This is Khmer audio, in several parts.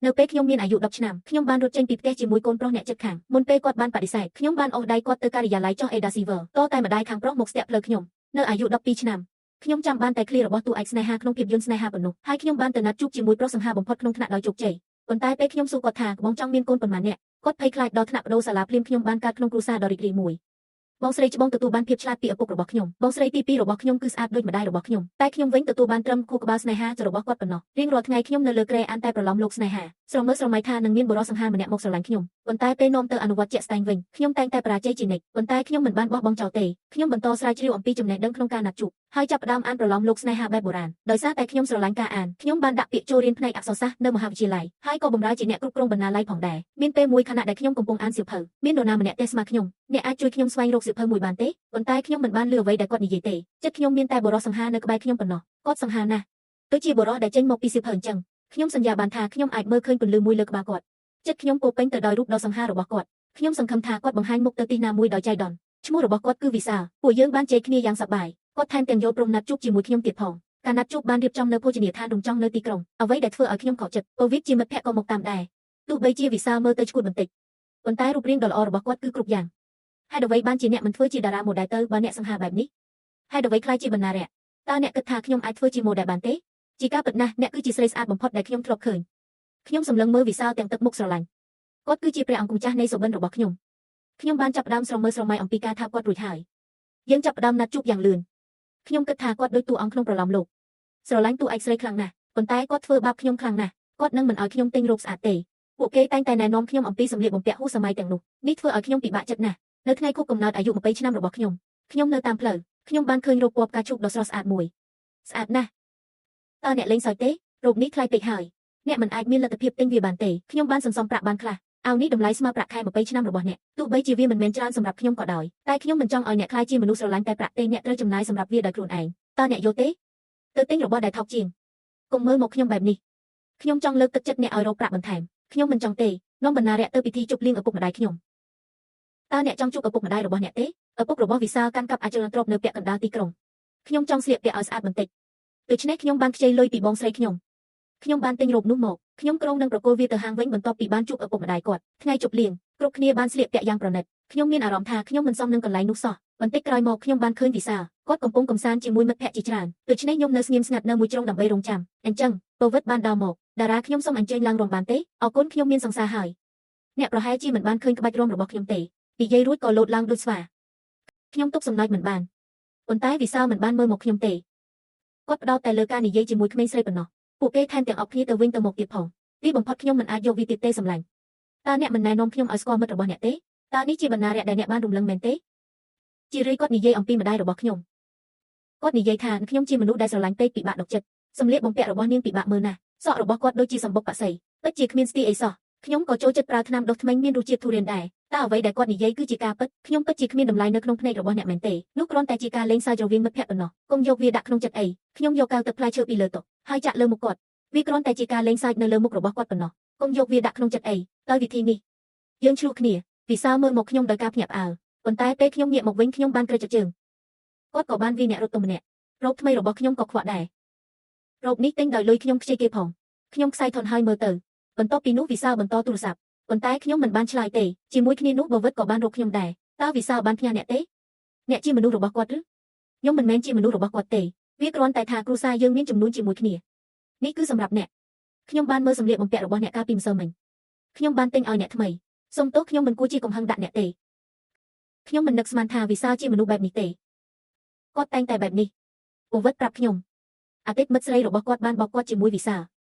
នៅពេលខ្ញុំមានអាយុ10ឆ្នាំខ្ញុំបានរត់ចេញពីផ្ទះជាមួយកូនប្រុសអ្នកជិតខាងមុនពេលគាត់បានបដិសេធខ្ញុំបានអូសដៃគាត់ទៅការិយាល័យចុះអេដាស៊ីវើតតែម្ដាយខាងប្រុសមកស្ទាក់ផ្លូវខ្ញុំនៅអាយុ12ឆ្នាំខ្ញុំចាំបានតែឃ្លារបស់តួឯកស្នេហាក្នុងភាពយន្តស្នេហាប៉ុណ្ណោះហើយខ្ញុំបានទៅណាត់ជួបជាមួយប្រុសសង្ហាបំផុតក្នុងថ្នាក់ដោយជោគជ័យប៉ុន្តែពេលខ្ញុំសួរគាត់ថាបងចង់មានកូនប៉ុន្មាននាក់គាត់ភ័យខ្លាចដល់ថ្នាក់បដូរសាលាភ្លាមខ្ញុំបានកើតក្នុងគ្រួសារដ៏រីករាយមួយបងស្រីច្បងទទួលបានភាពឆ្លាតពីឪពុករបស់ខ្ញុំបងស្រីទី2របស់ខ្ញុំគឺស្អាតដូចម្ដាយរបស់ខ្ញុំតែខ្ញុំវិញទទួលបានត្រឹមខួរក្បាលស្នេហារបស់គាត់ប៉ុណ្ណោះរៀងរាល់ថ្ងៃខ្ញុំនៅលើគ្រែអានតែប្រឡំលោកស្នេហាស្រមើស្រមៃថានឹងមានបុរសសង្ហាម្នាក់មកស្រឡាញ់ខ្ញុំប៉ុន្តែពេលនាំទៅអនុវត្តជាក់ស្ដែងវិញខ្ញុំតែងតែបរាជ័យជានិច្ចប៉ុន្តែខ្ញុំមិនបានបោះបង់ចោលទេខ្ញុំបន្តស្រាវជ្រាវអំពីចំណេះដឹងក្នុងការណាត់ជួបហើយចាប់ផ្ដើមអានប្រឡំលោកស្នេហាបែបបុរាណដោយសារតែខ្ញុំស្រឡាញ់ការអានខ្ញុំបានដាក់ពាក្យចូលរៀនផ្នែកអក្សរសាស្ត្រនៅមហាវិទ្យាល័យហើយក៏បម្រើជាអ្នកគ្រប់គ្រងបណ្ណាល័យផងដែរមានពេលមួយខណៈដែលខ្ញុំកំពុងអានសៀវភៅមាននរណាម្នាក់ទេស្មាខ្ញុំអ្នកអាចជួយខ្ញុំស្វែងរកសៀវភៅមួយបានទេប៉ុន្តែខ្ញុំមិនបានលឺអ្វីដែលគាត់និយាយទេចិត្តខ្ញុំមានតែបុរសសង្ហានៅក្បែរខ្ញុំប៉ុណ្ណោះគាត់សង្ហាណាស់ដូចជាបុរសដែលចេញមកពីសៀវភៅអញ្ចឹងខ្ញុំសន្យាបានថាខ្ញុំអាចមើលឃើញពន្លឺមួយលើក្បាលគាត់ចិត្តខ្ញុំពោពេញទៅដោយរូបដ៏សង្ហារបស់គាត់ខ្ញុំសង្ឃឹមថាគាត់បង្ហាញមុខទៅទីណាមួយដោយចៃដន្យឈ្មោះរបស់គាត់គឺវិសាលពួកយើងបានជែកគ្នាយ៉ាងសប្បាយគាត់ថែមទាំងយល់ព្រមណាត់ជួបជាមួយខ្ញុំទៀតផងការណាត់ជួបបានរៀបចំនៅភោជនីយដ្ឋានរំចង់នៅទីក្រុងអ្វីដែលធ្វើឲ្យខ្ញុំខកចិត្តពវិតជាមិត្តភក្តិក៏មកតាមដែរទោះបីជាវិសាលមើលទៅឈួតបន្តិចប៉ុន្តែរូបរាងដ៏ល្អរបស់គាត់គឺគ្រប់យ៉ាងហេតុអ្វីបានជាអ្នកមិនធ្វើជាតារាម៉ូដែលទៅបើអ្នកសង្ហាបែបនេះហេតុអ្វីខ្លាចជាបណ្ណារៈតើអ្នកគិតថាខ្ញុំអាចធ្វើជាម៉ូដែលបានទេជាការពិតណាស់អ្នកគឺជាស្រីស្អាតបំផុតដែលខ្ញុំធ្លាប់ឃើញខ្ញុំសម្លឹងមើលវិសាលទាំងទឹកមុខស្រឡាញ់គាត់គឺជាព្រះអង្គម្ចាស់នៃសុបិនរបស់ខ្ញុំខ្ញុំបានចាប់ផ្ដើមស្រមើស្រមៃអំពីការថាគាត់រួចហើយយើងចាប់ផ្ដើមណាត់ជួបយ៉ាងលឿនខ្ញុំគិតថាគាត់ដូចតួអង្គក្នុងប្រឡំលោកស្រឡាញ់តួឯកស្រីខ្លាំងណាស់ប៉ុន្តែគាត់ធ្វើបាបខ្ញុំខ្លាំងណាស់គាត់នឹងមិនឲ្យខ្ញុំទិញរ៉ូបស្អាតទេពួកគេតែងតែណែនាំខ្ញុំអំពីសម្លៀកបំពាក់ហួសសម័យទាំងនោះនេះធ្វើឲ្យខ្ញុំពិបាកចិត្តណាស់នៅថ្ងៃខួបកំណើតអាយុ20ឆ្នាំរបស់ខ្ញុំខ្ញុំនៅតាមផ្លូវខ្ញុំបានឃើញរ៉ូបពណ៌ផ្កាឈូកដ៏ស្រស់ស្អាតមួយស្អាតណាស់តើអ្នកលេងសើចទេរ៉ូបនេះថ្លៃពេកហើយអ្នកមិនអាចមានលទ្ធភាពទិញវាបានទេខ្ញុំបានសន្សំប្រាក់បានខ្លះអាវនេះតម្លៃស្មើប្រាក់ខែ20ឆ្នាំរបស់អ្នកទោះបីជាវាមិនមែនច្រើនសម្រាប់ខ្ញុំក៏ដោយតែខ្ញុំមិនចង់ឲ្យអ្នកខ្លាចជាមនុស្សស្រឡាញ់តែប្រាក់ទេអ្នកត្រូវចំណាយសម្រាប់វាដោយខ្លួនឯងតើអ្នកយល់ទេទៅទិញរបស់ដែលថោកជាងកុំមើលមកខ្ញុំបែបនេះខ្ញុំចង់លើកទឹកចិត្តអ្នកឲ្យរកប្រាក់បន្ថែមខ្ញុំមិនចង់ទេនាំបណ្ណារៈទៅពិធីជប់លៀងឪពុកម្ដាយខ្ញុំតើអ្នកចង់ជួបឪពុកម្ដាយរបស់អ្នកទេឪពុករបស់វិសាលកាន់កាប់អចលនទ្រព្យនៅពាក់កណ្ដាលទីក្រុងខ្ញុំចង់ស្លៀកពាក់ឲ្យស្អាតបន្តិចដូច្នេះខ្ញុំបានខ្ចីលុយពីបងស្រីខ្ញុំខ្ញុំបានទិញរ៉ូបនោះមកខ្ញុំក្រុងនឹងប្រគល់វាទៅហាងវិញបន្ទាប់ពីបានជួបឪពុកម្ដាយគាត់ថ្ងៃជប់លៀងគ្រប់គ្នាបានស្លៀកពាក់យ៉ាងប្រណិតខ្ញុំមានអារម្មណ៍ថាខ្ញុំមិនសមនឹងកន្លែងនោះសោះបន្តិចក្រោយមកខ្ញុំបានឃើញវិសាលគាត់កំពុងកំសាន្តជាមួយមិត្តភក្តិជាច្រើនដូច្នេះខ្ញុំនៅស្ងៀមស្ងាត់នៅមួយជ្រុងដើម្បីរងចាំអញ្ចឹងពវិតបានដើរមកតារាខ្ញុំសូមអញ្ជើញឡើងរំបានទេអរគុណខ្ញុំមានសង្សារហើយអ្នកប្រហែលជាមិនបានឃើញក្បាច់រំរបស់ខ្ញុំទេនិយាយរួចក៏លោតឡើងដូចស្វាខ្ញុំទប់សំណើចមិនបានប៉ុន្តែវិសាលមិនបានមើលមកខ្ញុំទេគាត់ផ្ដោតតែលើការនិយាយជាមួយក្មេងស្រីប៉ុណ្ណោះពួកគេថែមទាំងអប់គ្នាទៅវិញទៅមកទៀតផងទីបំផុតខ្ញុំមិនអាចយកវាទៀតទេសម្លាញ់តើអ្នកមិនណែនាំខ្ញុំឲ្យស្គាល់មិត្តរបស់អ្នកទេតើនេះជាបណ្ណារៈដែលអ្នកបានរំលឹងមែនទេជារឿយគាត់និយាយអំពីម្ដាយរបស់ខ្ញុំគាត់និយាយថាខ្ញុំជាមនុស្សដែលស្រឡាញ់ពេកពិបាកដកចិត្តសម្លៀកបំពាក់របស់នាងពិបាកមើលណាស់សក់របស់គាត់ដូចជាសម្បុកបក្សីពិតជាគ្មានស្ទីអីសោះខ្ញុំក៏ចូលចិត្តប្រើថ្នាំដុសធ្មេញមានរសជាតិធូរ៉េនដែរតើអ្វីដែលគាត់និយាយគឺជាការពិតខ្ញុំពិតជាគ្មានតម្លៃនៅក្នុងភ្នែករបស់អ្នកមែនទេនោះគ្រាន់តែជាការលេងសើចរវាងមិត្តភក្តិប៉ុណ្ណោះកុំយកវាដាក់ក្នុងចិត្តអីខ្ញុំយកកែវទឹកផ្លែឈើពីលើតុហើយចាក់លើមុខគាត់វាគ្រាន់តែជាការលេងសើចនៅលើមុខរបស់គាត់ប៉ុណ្ណោះកុំយកវាដាក់ក្នុងចិត្តអីដោយវិធីនេះយើងឆ្លោះគ្នាវិសាលមើលមកខ្ញុំដោយការភ្ញាក់ផ្អើលប៉ុន្តែពេលខ្ញុំងាកមកវិញខ្ញុំបានក្រេចជើងគាត់ក៏បានវាអ្នករត់ទៅម្នាក់រោគថ្មីរបស់ខ្ញុំក៏ខ្វក់ដែររោគនេះទិញដោយលុយខ្ញុំខ្ចីគេផងខ្ញុំខ្សែធនហើយមើលទៅបន្ទាប់ពីនោះវិសាលបន្តទូរស័ព្ទប៉ុន្តែខ្ញុំមិនបានឆ្លើយទេជាមួយគ្នានោះបវិតក៏បានរកខ្ញុំដែរតើវិសាលបានផ្ញើអ្នកទេអ្នកជាមនុស្សរបស់គាត់ឬខ្ញុំមិនមែនជាមនុស្សរបស់គាត់ទេវាគ្រាន់តែថាគ្រួសារយើងមានចំនួនជាមួយគ្នានេះគឺសម្រាប់អ្នកខ្ញុំបានមើលសម្លៀកបំពាក់របស់អ្នកកាលពីម្សិលមិញខ្ញុំបានទិញឲ្យអ្នកថ្មីសូមទោសខ្ញុំមិនគួរជាកំហឹងដាក់អ្នកទេខ្ញុំមិននឹកស្មានថាវិសាលជាមនុស្សបែបនេះទេគាត់តែងតែបែបនេះបវិតប្រាប់ខ្ញុំអតីតមិត្តស្រីរបស់គាត់បានបោកគាត់ជាមួយវិសាល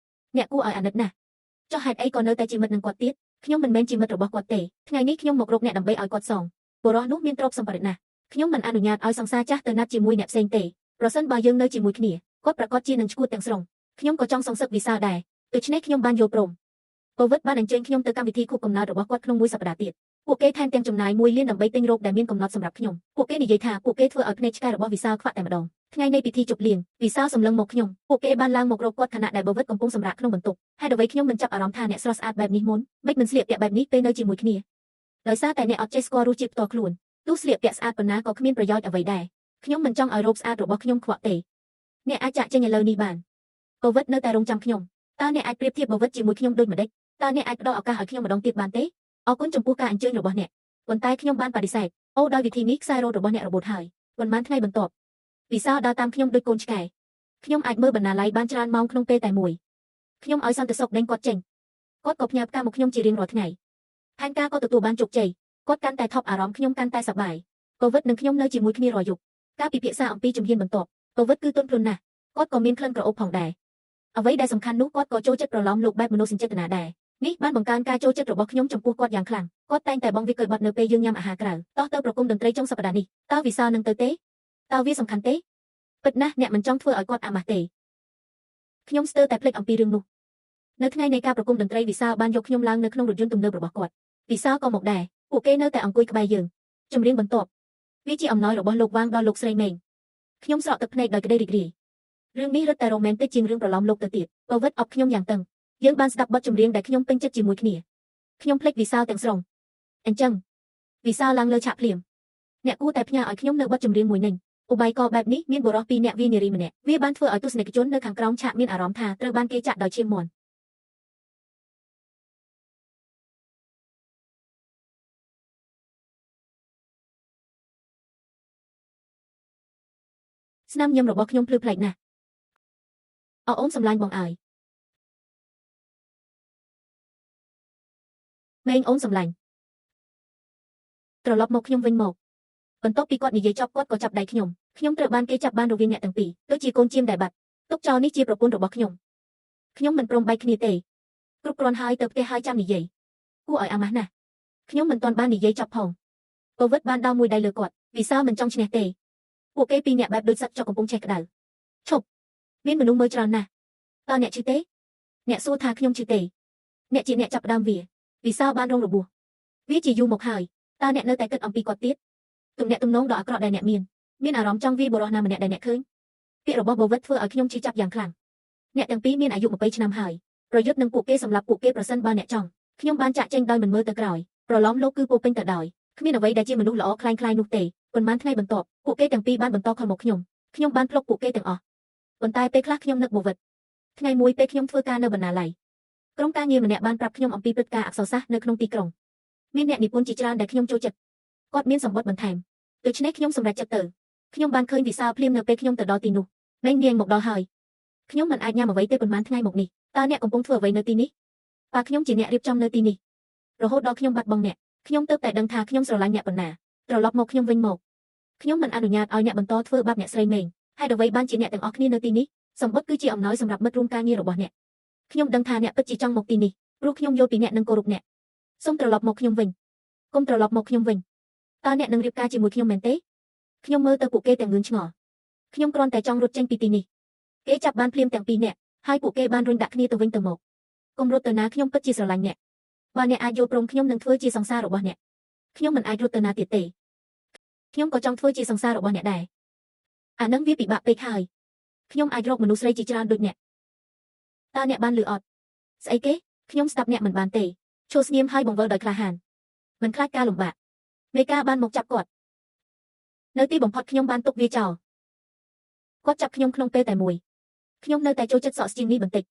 អ្នកគួរឲ្យអាណិតណាស់ចុះហេតុអីក៏នៅតែជាមិត្តនឹងគាត់ទៀតខ្ញុំមិនមែនជាមិត្តរបស់គាត់ទេថ្ងៃនេះខ្ញុំមករកអ្នកដើម្បីឲ្យគាត់សងបុរសនោះមានទ្រព្យសម្បត្តិណាស់ខ្ញុំមិនអនុញ្ញាតឲ្យសង្សារចាស់ទៅណាត់ជាមួយអ្នកផ្សេងទេប្រសិនបើយើងនៅជាមួយគ្នាគាត់ប្រកាសជានឹងឈួតទាំងស្រុងខ្ញុំក៏ចង់សងសឹកវិសាលដែរដូច្នេះខ្ញុំបានយល់ព្រមពវិតបានអញ្ជើញខ្ញុំទៅកម្មវិធីខួបកំណើតរបស់គាត់ក្នុងមួយសប្តាហ៍ទៀតពួកគេថែមទាំងចំណាយ1លានដើម្បីទិញរ៉ូបដែលមានកំណត់សម្រាប់ខ្ញុំពួកគេនិយាយថាពួកគេធ្វើឲ្យភ្នែកឆ្កែរបស់វិសាលខ្វាក់តែម្ដងថ្ងៃនៃពិធីជប់លៀងវិសាលសម្លឹងមកខ្ញុំពួកគេបានឡើងមករកគាត់ខណៈដែលបវិតកំពុងសម្រាកក្នុងបន្ទប់ហេតុអ្វីខ្ញុំមិនចាប់អារម្មណ៍ថាអ្នកស្រស់ស្អាតបែបនេះមុនមិនមិនស្លៀកពាក់បែបនេះពេលនៅជាមួយគ្នាដោយសារតែអ្នកអត់ចេះស្គាល់រសជាតិផ្ទាល់ខ្លួនទោះស្លៀកពាក់ស្អាតប៉ុណ្ណាក៏គ្មានប្រយោជន៍អ្វីដែរខ្ញុំមិនចង់ឲ្យរ៉ូបស្អាតរបស់ខ្ញុំខ្វក់ទេអ្នកអាចចាក់ចេញឥឡូវនេះបានបវិតនៅតែរងចាំខ្ញុំ តើអ្នកអាចប្រៀបធៀបបវិតជាមួយខ្ញុំដូចម្តេចតើអ្នកអាចផ្ដល់ឱកាសឲ្យខ្ញុំម្ដងទៀតបានទេអរគុណចំពោះការអញ្ជើញរបស់អ្នកប៉ុន្តែខ្ញុំបានបដិសេធអូដោយវិធីនេះខ្សែរ៉ូតរបស់អ្នករបូតហើយប៉ុន្មានថ្ងៃបន្ទាប់វិសាលដើរតាមខ្ញុំដូចកូនឆ្កែខ្ញុំអាចមើលបណ្ណាល័យបានច្រើនម៉ោងក្នុងពេលតែមួយខ្ញុំឲ្យសន្តិសុខដេញគាត់ចេញគាត់ក៏ផ្ញើផ្កាមកខ្ញុំជារៀងរាល់ថ្ងៃផែនការក៏ទទួលបានជោគជ័យគាត់កាន់តែថប់អារម្មណ៍ខ្ញុំកាន់តែសប្បាយ កូវីដនិងខ្ញុំនៅជាមួយគ្នារាល់យប់ការពិភាក្សាអំពីជំហានបន្ទាប់កូវីដគឺទន់ភ្លន់ណាស់គាត់ក៏មានក្លិនក្រអូបផងដែរអ្វីដែលសំខាន់នោះគាត់ក៏ចូលចិត្តប្រឡំលោកបែបមនោសញ្ចេតនាដែរនេះបានបង្កើនការចូលចិត្តរបស់ខ្ញុំចំពោះគាត់យ៉ាងខ្លាំងគាត់តែងតែបងវិកុយបត់នៅពេលយើងញ៉ាំអាហារក្រៅតោះទៅប្រគំតន្ត្រីចុងសប្តាហ៍នេះតើវិសាលនឹងទៅទេតើវាសំខាន់ទេពិតណាស់អ្នកមិនចង់ធ្វើឲ្យគាត់អាម៉ាស់ទេខ្ញុំស្ទើរតែភ្លេចអំពីរឿងនោះនៅថ្ងៃនៃការប្រគំតន្ត្រីវិសាលបានយកខ្ញុំឡើងនៅក្នុងរថយន្តទំនើបរបស់គាត់វិសាលក៏មកដែរពួកគេនៅតែអង្គុយក្បែរយើងចម្រៀងបន្ទាប់វាជាអំណោយរបស់លោកវាងដល់លោកស្រីមេងខ្ញុំស្រក់ទឹកភ្នែកដោយក្តីរីករាយរឿងនេះរឹតតែរ៉ូមែនទិកជាងរឿងប្រឡំលោកទៅទៀតបវិតអបខ្ញុំយ៉ាងតឹងយើងបានស្ដាប់បទចម្រៀងដែលខ្ញុំពេញចិត្តជាមួយគ្នាខ្ញុំភ្លេចវិសាលទាំងស្រុងអញ្ចឹងវិសាលឡើងលើឆាកភ្លាមអ្នកគួរតែផ្ញើឲ្យខ្ញុំនៅបទចម្រៀងមួយនេះឧបាយកលបែបនេះមានបុរសពីរនាក់វានារីម្នាក់វាបានធ្វើឲ្យទស្សនិកជននៅខាងក្រោមឆាកមានអារម្មណ៍ថាត្រូវបានគេចាក់ដោយឈាមមាន់ស្នាមញឹមរបស់ខ្ញុំភ្លឺប្លែកណាស់អរអូនសម្លាញ់បងអើយមេងអូនសម្លាញ់ត្រឡប់មកខ្ញុំវិញមកបន្ទាប់ពីគាត់និយាយចប់គាត់ក៏ចាប់ដៃខ្ញុំខ្ញុំត្រូវបានគេចាប់បានរវាងអ្នកទាំងពីរដូចជាកូនចៀមដែលបាត់ទុកចោលនេះជាប្រពន្ធរបស់ខ្ញុំខ្ញុំមិនព្រមបែកគ្នាទេគ្រប់គ្រាន់ហើយទៅផ្ទះហើយចាំនិយាយគួរឲ្យអាម៉ាស់ណាស់ខ្ញុំមិនទាន់បាននិយាយចប់ផងកូវីដបានដោមួយដៃលើគាត់វិសាលមិនចង់ឈ្នះទេពួកគេពីរនាក់បែបដូចសត្វចុកកំពុងឆេះក្តៅឈប់មានមនុស្សមើលច្រើនណាស់តើអ្នកឈឺទេអ្នកសួរថាខ្ញុំឈឺទេអ្នកជាអ្នកចាប់ផ្ដើមវាវិសាលបានរងរបួសវាជាយូរមកហើយតើអ្នកនៅតែគិតអំពីគាត់ទៀតទំនាក់ទំនងដ៏អាក្រក់ដែលអ្នកមានមានអារម្មណ៍ចង់វាយបុរសណាម្នាក់ដែលអ្នកឃើញពាក្យរបស់បវិតធ្វើឲ្យខ្ញុំឈឺចាប់យ៉ាងខ្លាំងអ្នកទាំងពីរមានអាយុ20ឆ្នាំហើយប្រយុទ្ធនឹងពួកគេសម្រាប់ពួកគេប្រសិនបើអ្នកចង់ខ្ញុំបានចាក់ចេញដោយមិនមើលទៅក្រោយប្រឡំលោកគឺពោពេញទៅដោយគ្មានអ្វីដែលជាមនុស្សល្អคล้ายៗនោះទេប៉ុន្មានថ្ងៃបន្ទាប់ពួកគេទាំងពីរបានបន្តខលមកខ្ញុំខ្ញុំបានផ្លុកពួកគេទាំងអស់ប៉ុន្តែពេលខ្លះខ្ញុំនឹកបវិតថ្ងៃមួយពេលខ្ញុំធ្វើការនៅបណ្ណាល័យក្រុមការងារម្នាក់បានប្រាប់ខ្ញុំអំពីព្រឹត្តិការណ៍អក្សរសាស្ត្រនៅក្នុងទីក្រុងមានអ្នកនិពន្ធជាច្រើនដែលខ្ញុំចូលចិត្តគាត់មានសម្បត្តិបន្ថែមដូច្នេះខ្ញុំសម្រេចចិត្តទៅខ្ញុំបានឃើញវិសាលភ្លាមនៅពេលខ្ញុំទៅដល់ទីនោះមេងនាងមកដល់ហើយខ្ញុំមិនអាចញ៉ាំអ្វីទេប៉ុន្មានថ្ងៃមកនេះតើអ្នកកំពុងធ្វើអ្វីនៅទីនេះប៉ាខ្ញុំជាអ្នករៀបចំនៅទីនេះរហូតដល់ខ្ញុំបាត់បង់អ្នកខ្ញុំទើបតែដឹងថាខ្ញុំស្រឡាញ់អ្នកប៉ុណ្ណាត្រឡប់មកខ្ញុំវិញមកខ្ញុំមិនអនុញ្ញាតឲ្យអ្នកបន្តធ្វើបាបអ្នកស្រីមេងហេតុអ្វីបានជាអ្នកទាំងអស់គ្នានៅទីនេះសម្បត្តិគឺជាអំណោយសម្រាប់មិត្តរួមការងាររបស់អ្នកខ្ញុំដឹងថាអ្នកពិតជាចង់មកទីនេះព្រោះខ្ញុំយល់ពីអ្នកនិងគោរពអ្នកសូមត្រឡប់មកខ្ញុំវិញកុំត្រឡប់មកខ្ញុំវិញតើអ្នកនឹងរៀបការជាមួយខ្ញុំមែនទេខ្ញុំមើលទៅពួកគេទាំងងឿងឆ្ងល់ខ្ញុំគ្រាន់តែចង់រត់ចេញពីទីនេះគេចាប់បានភ្លាមទាំងពីរនាក់ហើយពួកគេបានរុញដាក់គ្នាទៅវិញទៅមកកុំរត់ទៅណាខ្ញុំពិតជាស្រឡាញ់អ្នកបើអ្នកអាចយល់ព្រមខ្ញុំនឹងធ្វើជាសង្សាររបស់អ្នកខ្ញុំមិនអាចរត់ទៅណាទៀតទេខ្ញុំក៏ចង់ធ្វើជាសង្សាររបស់អ្នកដែរអានឹងវាពិបាកពេកហើយខ្ញុំអាចរកមនុស្សស្រីជាច្រើនដូចអ្នកតើអ្នកបានលឺអត់ស្អីគេខ្ញុំស្ដាប់អ្នកមិនបានទេឈោស្ងៀមហើយបង្វិលដោយក្លាហានមិនខ្លាចការលំបាកមេការបានមកចាប់គាត់នៅទីបំផុតខ្ញុំបានទុកវាចោលគាត់ចាប់ខ្ញុំក្នុងពេលតែមួយខ្ញុំនៅតែចូលចិត្តសក់ស្ជាងនេះបន្តិច